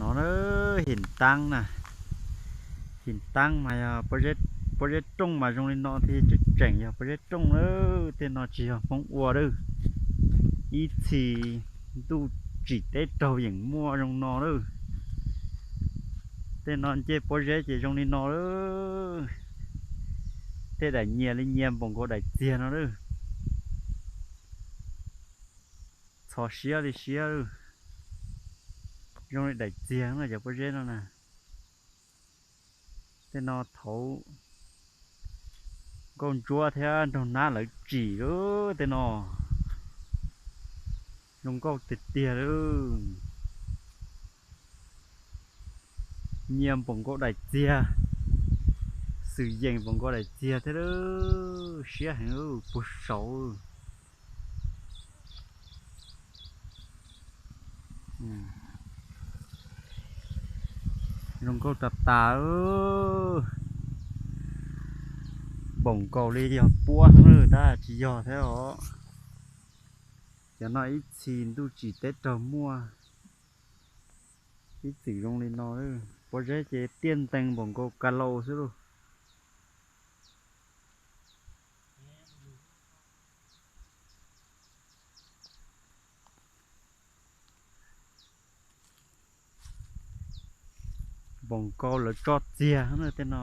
No na, him taab na, him taab mas yog pob zeb rooj mas zoo li no thiaj tseem tseem yog pob zeb rooj na. Tej no tsis yog Hmoob ua lawm, ib txhis ntuj tsim teb raug yeem muaj zoo no lawm. Tej no ncej pob zeb ces zoo li no lawm. Tej daim nyias li nyias npaum nkaus daim txiag no lawm. Txhos siab li siab lawm. Zoo li daim txiag no cov pob zeb no na. Tej no thaum nkauj ntsuab thiab nraug nab lawv tsim lawm tej no. Zoo nkauj tiag tiag lawm. Nyias npaum nkaus daim txiag, xwm yeem npaum nkaus daim txiag thiab lawm, siab heev lawm puag saud. Zoo nkauj tas tas. Npaum nkaus li yog puab xwb tab tsis yog thiab os. Cov no ib txhis ntuj tsim teb raug muaj ib txwm zoo li no. Pob zeb ces tiaj ntees npaum nkaus ka lau xwb lauj. Npaum nkaus lawv tso txiag tej no.